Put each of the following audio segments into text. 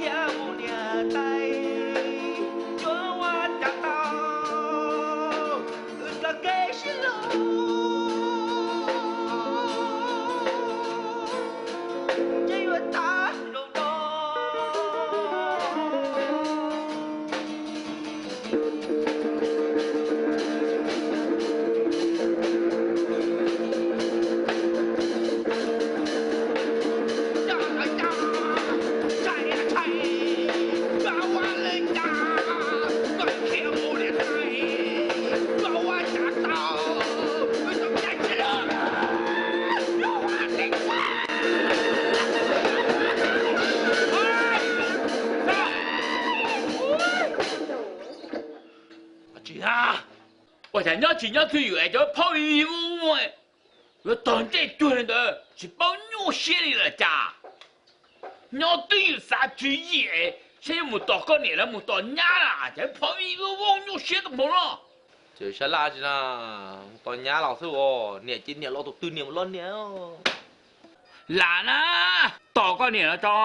Niam tais, yuav ua cas tau, wb txoj kev sib hlub ntshe yuav tag nrho. Tsis na, ua cas nyob tsis nyob twj ywm es cov phob vij vij vooj vooj, yuav tog ntsej cuag li ntawd tsis paub nyuaj siab li lawm cas? Nyob twj ywm xav tswv yim es saib yuav mus tos koj niam los mus tos nyab, cas phob vij vij vooj vooj nyuaj siab tau npaum no. Ces sab laj tsis na, mus tos nyab los xwb os, niam ces niam los tus twg niam mus los niam. Lam na, tos koj niam los tso,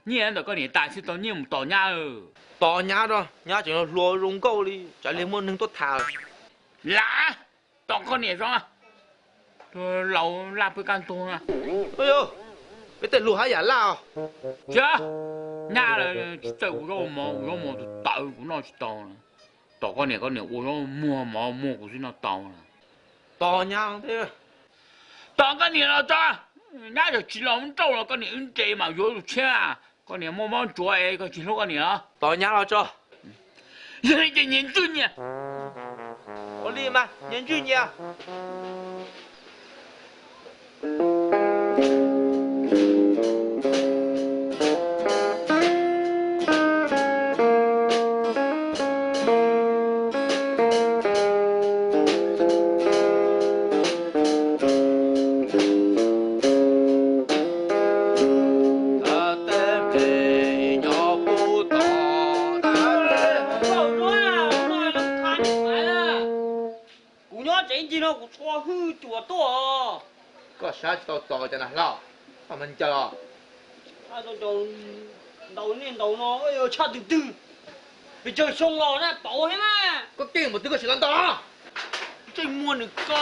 nyiaj ntawm koj niam tas xwb tau nyiaj mus tos nyab. Tos nyab tso, nyab tseem hluas zoo nkauj li, tsam li muaj neeg tuaj tham. Lam, tos koj niam tso, laus laj pw kaj ntug na. Peb tej hluas haj yam laj os. Tsis, nyab tsis txawj ua zaub ua mov, ua zaub mov tus tawv kuv noj tsis tau. Tos koj niam, koj niam ua zaub muag mov muag kuv xwb noj tau na. Tos nyab, tos koj niam los tso, nyab tseem tsis los muab rauj los koj niam wb nres mam yuav tus tshiab. Koj niam muaj mob ntsuav es koj tsis hlub koj niam los. Tos nyab los tso. Yog li ces nyias ntswj nyias. Ua li mas nyias ntswj nyias. Kuv nyob tsev ncig no kuv txhua hwj cuam tuaj. Koj saib tsis tau txog cas na hlob, koj mas ncaws os. Ntaus niaj ntaus no tshaj twg twg, pes tsawg xyoo los na pauv thiab mas. Koj keej npaum twg koj sim los ntaus. Ntsej muag nws ko,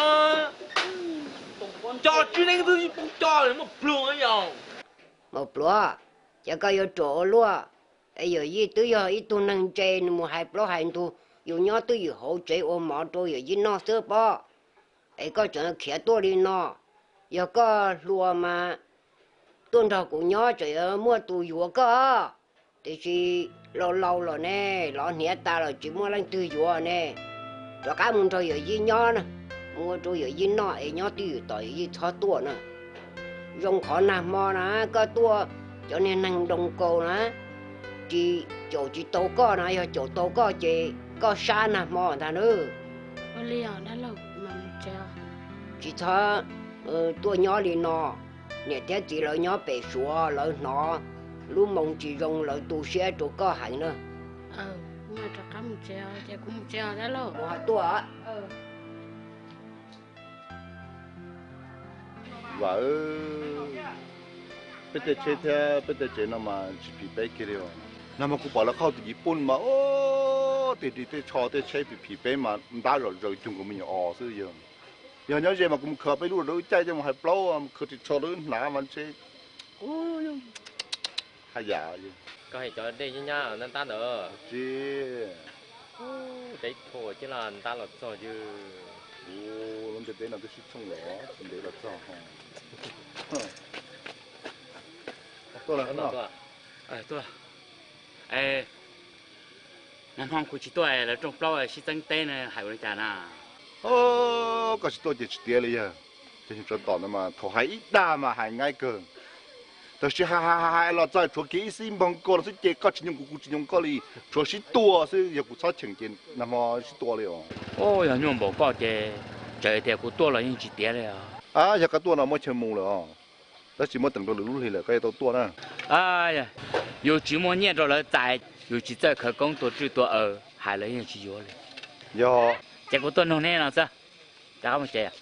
nco tsis neeg twg poob co muaj pluag yog. Maum pluav, ces koj yuav ruam ua luaj, es yawm yij twb yog ib tug neeg ntse, nws mus hais plaub hais ntug, yus nyob twj ywm hauv tsev ua mov rau yawm yij noj xwb pob. Es koj tseem khiav tuaj li no, yog koj hluas mas tuaj nrog kuv nyob tseem yuav muaj tus yuav koj, tiam sis laus laus lawm ne, los hniav tas lawm tsis muaj leej twg yuav ne. Rov qab mus nrog yawm yij nyob na, mus ua rau yawm yij noj es nyob twj ywm tos yawm yij txhob tuaj na. Zoo qhov nag hmo na koj tuaj, cov niag neeg nroo kaus na, tsis caum tsis tau koj na, yog caum tau koj ces koj sab nag hmo ntag nawb. Tsis txhob tuaj nyob li no, niam thiab txiv lawv nyob pem Suav lawv hnov lub moo tsis zoo lawv tu siab rau koj heev na. Mus hais tuaj. Vam, peb tej tsheb thiab peb tej tsev no mas tsis phim peb kiag li os. Nag hmo kuv pom lawv qhauj tus yim pun mas, o, tej ris tej tsho tej tsheb phim phim peb mas ntab zom zaws cuag nkaus me nyuam os xwb yog. Yog nyob ze mas kuv mus khawb peb lub rau wb caij, coj mus hais plaub, mus khawb ris tsho rau wb hnav mas ntshe haj yam. Koj hais cov dej nyab nyab ntab ntab ntawd. Tsis, deb thuam cia los ntab los txog yog. Lub ntiaj teb no twb sib tshooj lawm, tsis ntev los txog. Tuaj, nag hmo kuv tsis tuaj, lawv rooj plaub sib txeeb teb no hais ua li cas na? Koj tsis tuaj ces tsis tiav li yog. Cov xyoo tsov tom ntawd mas thaum hais ib dag mas hais nqaij kawg. Tab sis hais hais hais los txog tshuav kiag ib xib npoog ko los xwb ces koj tsis nyoog kuv, kuv tsis nyoog koj li, tshuav sib tua xwb, yog kuv txhob cheem ces nag hmo sib tua li os. Yog nyuaj npaum koj ces txawm tias kuv tuaj los yeej tsis tiav li os. Yog koj tuaj no muab chaw mus lawm os. Tab sis muab teem rau lwm lub hlis lawm koj yuav tau tuaj na. Yus tsis muaj nyiaj rau lawv txais, yus tsis txawj khawv koob tua tswj tua aws, hais lawv yeej tsis yuav li. Yog, ces kuv tuaj nug neb no xwb. Rov qab mus tsev.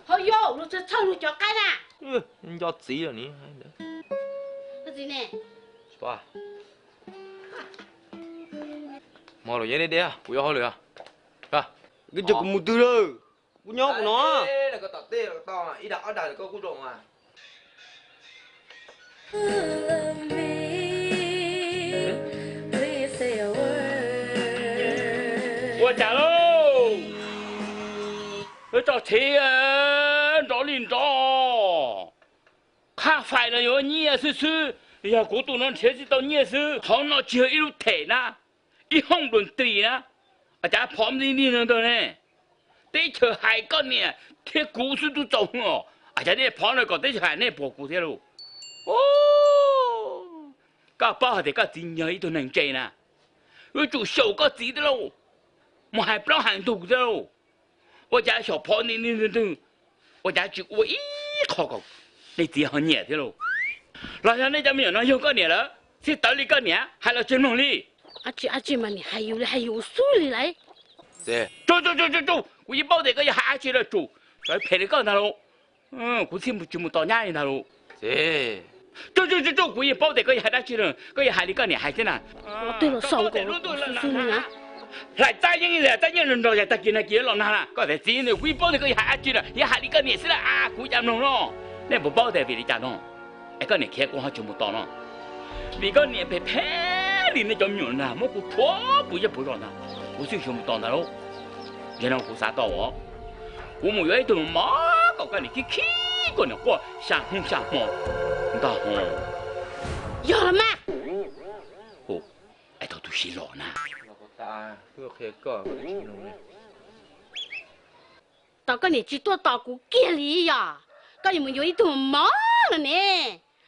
Hauv yau, luag txhawj txhawj luag cov qaib na. Nco txiv ni. Txiv ne? Mog los yeej deb deb, kuv yuav hauj lwm. Koj coj kuv mus twg lawm? Kuv nyob kuv no. Ua cas lauj? Tso txhiv nrov li nrov. Qhab fais no yuav nyiaj xwb xwb, yog kuv tus no nrhiav tsis tau nyiaj xwb. Qhov no tsis yog ib lub them na, ib hoob dua ntris na. Cas phov nti nti ntawd ne? Teb chaws hais koj niam thiab kuv xwb twb txaus hwj os. Cas nej phov no kom teb chaws hais nej puas kuv thiab lauj? Koj paub hais tias koj txiv yog ib tug neeg ntse na, yuav tsum xyaum koj txiv thiab lauj, mus hais plaub hais ntug thiab lauj. Ua cas xyaum phov nti nti ntawd, ua cas tsis ua ib qho kom nej txiv ho nyiam thiab lauj? Los yog nej cov me nyuam no yog koj niam lawm, txhij tawv li koj niam hais los tsis mloog li. Ab tsi, ab tsi mas nim hais yus li hais yus xub li lauj. Tsuj, tsuj, tsuj, kuv yeej paub tias koj yuav hais ab tsi lawm, tsum, tsov phem li koj ntag lauj. Kuv thiaj tsis mus tos nyab li ntag lauj. Tsuj, tsuj, tsuj, kuv yeej paub tias koj yuav hais dab tsi lawm, koj yuav hais li koj niam hais thiab na. Twg los xaus nkaus xwb xwb li na. Hlais txab yeeb, hlais txab yeeb nrog nrog yog tag kis nag kis los nag na, koj tias txiv, kuv yeej paub tias koj yuav hais dab tsi lawm, yuav hais li koj niam xwb lauj, kuv cas mloog no. Nej puas paub tias vim li cas no es koj niam khiav kuv ho tsis mus tos no? Vim koj niam phem phem li nej cov me nyuam na, muab kuv rhuav puas zej puas zos ntag, kuv thiaj tsis mus tos ntag lauj. Yog no kuv xav tau os, kuv mus yuav ib tug mos kom koj niam khib khib koj niam quaj xya hnub xya hmo ntag ho. Yog los mas. Es thaum tus siv los na, tos koj niam tsis tuaj tos kuv kiag li yog? Koj niam mus yuav ib tug mos no ne,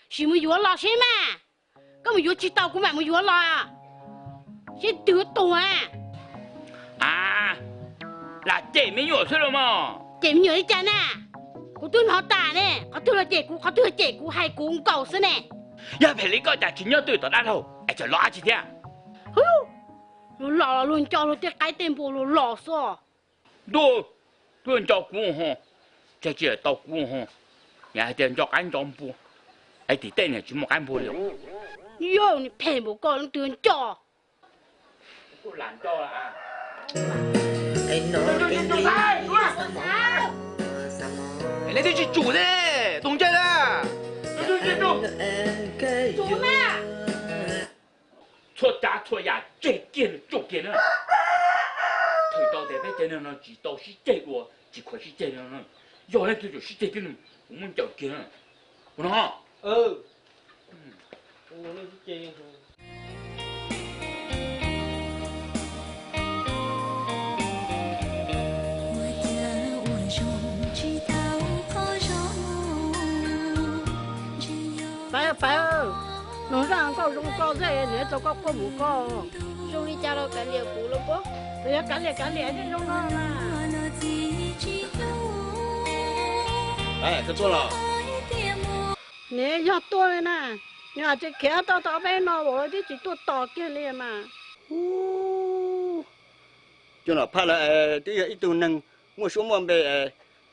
sim mus yuav los seb mas. Koj mus yuav tsis tau kuv mam mus yuav los, seb twg tuag. A, lam cem me nyuam xwb los mas. Cem me nyuam li cas na? Kuv twb hnov tas ne, qhov twg los cem kuv, qhov twg los cem kuv, hais kuv nkaus xwb ne. Yog phem li koj cas tsis nyob twj tom dab laug es tseem los dab tsi thiab? Luag los los luag nco luag tej qaib tej npua luag los xwb. Ntuj, twb nco kuv ho, tsis tau kuv ho, hais tias nco qaib nco npua, es tim tej niag tsis muaj qaib npua li. Yog nim phem npaum koj leej twg nco. Nej twb tsis tsum thiab, tus ntse na. Txhua tsav txhua yam tseg kiag tsuj kiag na. Thwm tau tias peb cov neeg no tsis tau sib ceg dua, tsis khuav sib ceg no. Yog leej twg tseem sib ceg tib neeg, kuv muab ncaws kiag na. Ua no. Pab, pab, nug zaj nkauj zoo koj xwb, nws txog koj quaj mus koj. Zoo li cas los kav liam kuv los puab? Yog kav liam kav liam thiaj zoo no na. Nws yog tuaj li na, nws hais tias khiav tau tau peb no lawv twb tsis tuaj tos kiag li mas. Coj nom phaj lawm, twb yog ib tug neeg muaj suab muaj npe,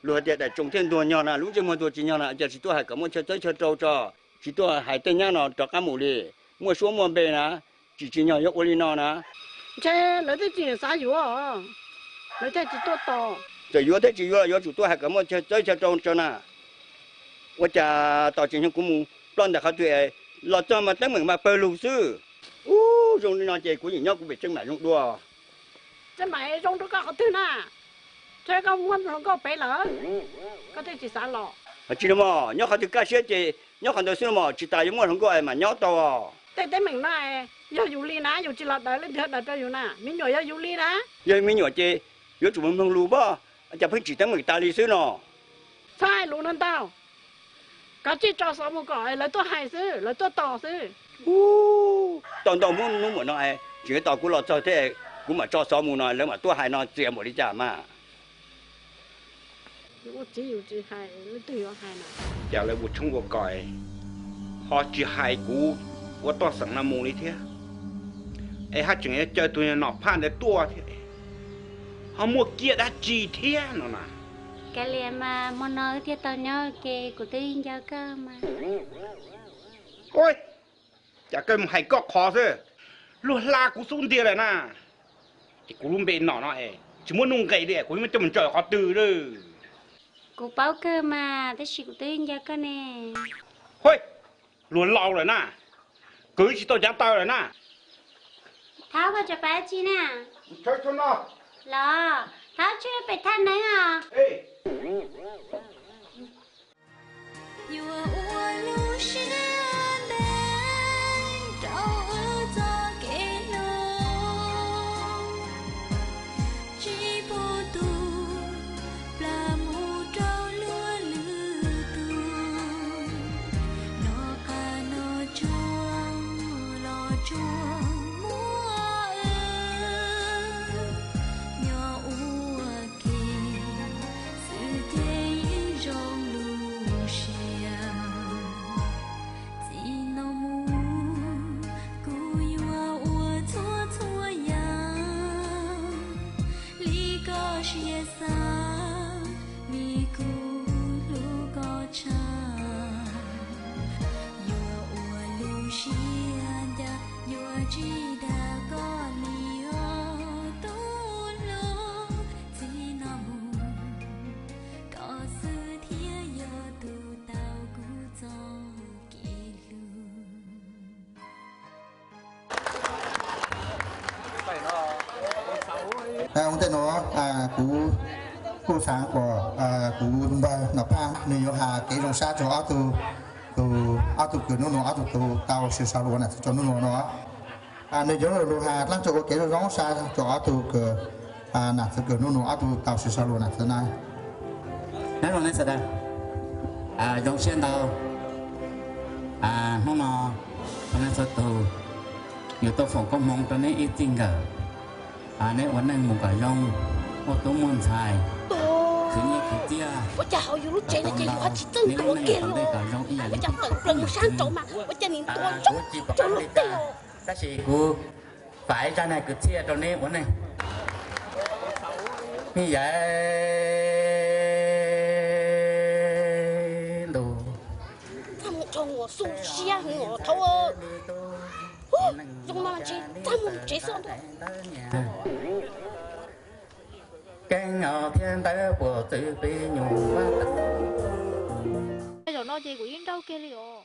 luag hais tias daim tsoos thiaj ntuag nyog na, lub ntsej muag ntuag tsis nyog na, cas tsis tuaj hais kom muaj chaw txawb chaw rau tso, tsis tuaj hais tej nyab no rov qab mus li. Muaj suab muaj npe na, tsis tsis nyog yuav ua li no na. Ntshe lawv twb tsis xav yuav, lawv thiaj tsis tuaj tos. Txawm yuav thiab tsis yuav los yuav tsum tuaj hais kom muaj chaw txawb chaw rau tso na. Ua cas tos tsis nyog kuv mus ploj ntawm qhov twg es los txog mas teeb meem mas pawg lug xwb. Ub, zoo li no ces kuv yeej nyob kuv pem tseeb mam zoo dua. Tseeb mam zoo rau koj qhov twg na? Txhua koj muab hluas nkauj pem lawm, koj thiaj tsis xav los. Tsis no mog, nyob qhov twg kaj siab ces nyob qhov ntawd xwb no mog, tsis tas yuav muaj hluas nkauj es mam nyob tau. Tej teeb meem no yog yus li na, yus tsis los daws leej twg daws rau yus na, me nyuam yog yus li na. Yog me nyuam ces yuav tsum mloog lus pob, cas pheej tsim teeb meem tas li xwb no. Txhob hais lus no ntau, kav tsij tso xov mus kom lawv tuaj hais xwb, lawv tuaj tos xwb. Ub, tau ntau hnub hnub mam no, tseem yuav tos kuv los txog thiab, kuv mam tso xov mus no lawv mam tuaj hais no txias npaum li cas mas. Cas lawv ua tshoob ua kos, ho tsis hais kuv ua toj xeem no mus li thiab, es haj tseem yuav caw tus nom phaj ntawd tuaj thiab, ho muaj kiag dab tsi thiab no na. Kav liam mas, hmo no wb thiaj tau nyob ua ke, kuv twb nco koj mas. Ua cas koj mus hais koj qhov xwb, luag hla kuv xub ntiag lawm na. Es kuv lub npe nom no es tsis muab nuj nqes li, kuv yuav muab coj mus tso qhov twg lawm? Kuv paub kawg mas, tab sis kuv twb nco koj ne. Hwj, luag laus lawm na, kwv tsis tau cav taw lawm na. Thaub, koj tseem pab tsi na? Los, Thaub, tshuaj pem thaj neeb os. Yuav ua lub siab ntev rau wb txoj kev hlub, tsis pub tus plam mus rau luag lwm tus. Nov qab nov tsuag los tsuag muab wb nyob ua ke, xwm txheej yeej zoo lub siab. Txij no mus kuv yuav ua txhua txhua yam li koj siab xav, vim kuv hlub koj tshaj. Yuav ua lub siab ncaj, yuav tsis dag koj li os tus hlub. Txij no mus koj xwb thiaj yog tus tau kuv txoj kev hlub. Ua ntej no kuv kuj xav kom kuv npawg Nom Phaj nws yuav hais kev zoo sab rau ob tug, ob tug kws nub nua ob tug tau sawv sau lus ua nam txwv rau nub nua no. Nws yuav lug hais dlaab tsi ua kev zoo zoo sab rau ob tug kws nam txwv kws nub nua ob tug tau sawv sau lus ua nam txwv na. Nyob zoo nej sawv daws, zoo siab ntau. Hnub no rau nej txhua tus, yuav tuaj foom koob hmoov rau neb ib txij nkawm. Neb ua neej mus kom zoo, muaj tub muaj ntxhais, khwv nyiaj khwv txiaj, ua cas hauv yus lub tsev no ces yus ho tsis txawj ua kiag li os. Ua cas tawm plaws mus sab nraud mas ua cas nim ntua ntsoo rau luag tej os. Tab sis kuv faib zaj neeg kwv txhiaj rau neb ua neej. Mij yav ntu, txaj muag dhau, xu siab heev os Thaub. Zoo no ntshe txaj muag tsev xwb. Keeb os thiab ntawd puas txwv peb nyuam vaj tau. Zaum no ces kuv yeej nrauj kiag li os.